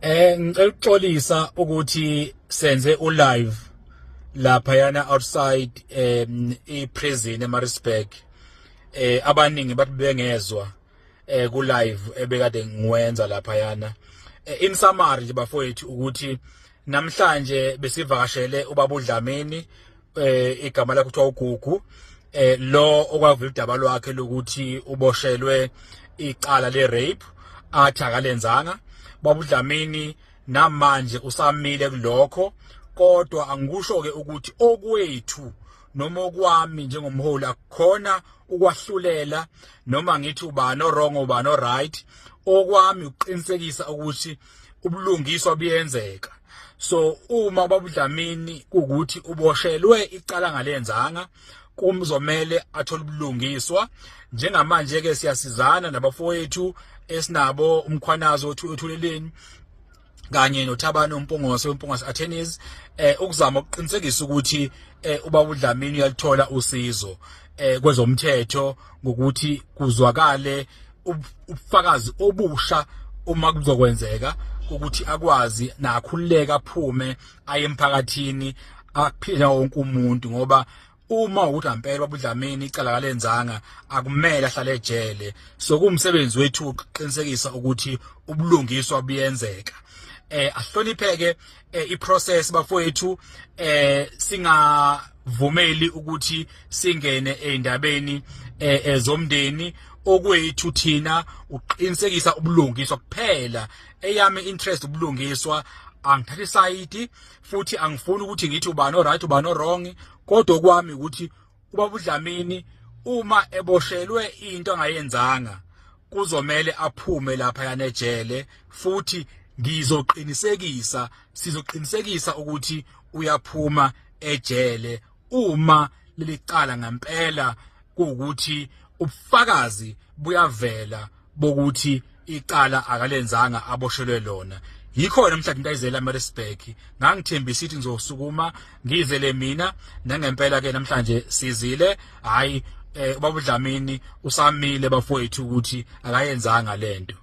Ngicela ukuxolisa ukuthi senze u live lapha yana outside i prison eMaritzburg. Abaningi bathi bengezwa ku live ebekade ngiwenza lapha yana. In summary nje bafowethu, ukuthi namhlanje besivakashele ubaba uDlamini, igama lakhe kuthiwa uGugu, lo okwavula udaba lwakhe lokuthi uboshelwe icala le rape athi akalenzanga. Baba uDlamini namanje usamile kulokho, kodwa angikusho ke ukuthi okwethu noma okwami njengomholi akukhona ukwahlulela noma ngithi ubani o-wrong, ubani o-right. Okwami ukuqinisekisa ukuthi ubulungiswa buyenzeka. So uma ubaba uDlamini kukuthi uboshelwe icala ngalenzanga, kumzomele athole ubulungiswa. Njengamanje ke siyasizana nabafowethu esinabo, uMkhwanazi othuleleni kanye noThabani uMpungose uMpungose Attorneys, ukuzama ukuqinisekisa ukuthi ubaba uDlamini uyalithola usizo kwezomthetho ngokuthi kuzwakale ubufakazi obusha uma kuzokwenzeka ukuthi akwazi nakhululeka, aphume aye emphakathini, aphile wonke umuntu. Ngoba uma ukuthi ampela babudlamini icala kalenzanga, akumele ahlale ejele. So kuwumsebenzi wethu ukuqinisekisa ukuthi ubulungiswa buyenzeka. Ahlonipheke iprocess bafowethu, singavumeli ukuthi singene ezindabeni ezomndeni. Okwethu thina uqinisekisa ubulungiswa kuphela. Eyami interest ubulungiswa, angithathi side futhi angifuni ukuthi ngithi ubani o-right, ubani o-wrong, kodwa kwami ukuthi ubaba uDlamini uma eboshelwe into angayenzanga, kuzomele aphume lapha yanejele, futhi ngizoqinisekisa, sizoqinisekisa ukuthi uyaphuma ejele uma leli cala ngempela kuwukuthi ubufakazi buyavela bokuthi icala akalenzanga aboshelwe lona. Yikho namhlanje into ayizela eMaritzburg. Ngangithembisa ukuthi ngizosukuma ngizele mina, nangempela ke namhlanje sizile. Hayi, ubaba uDlamini usamile bafowethu ukuthi akayenzanga lento.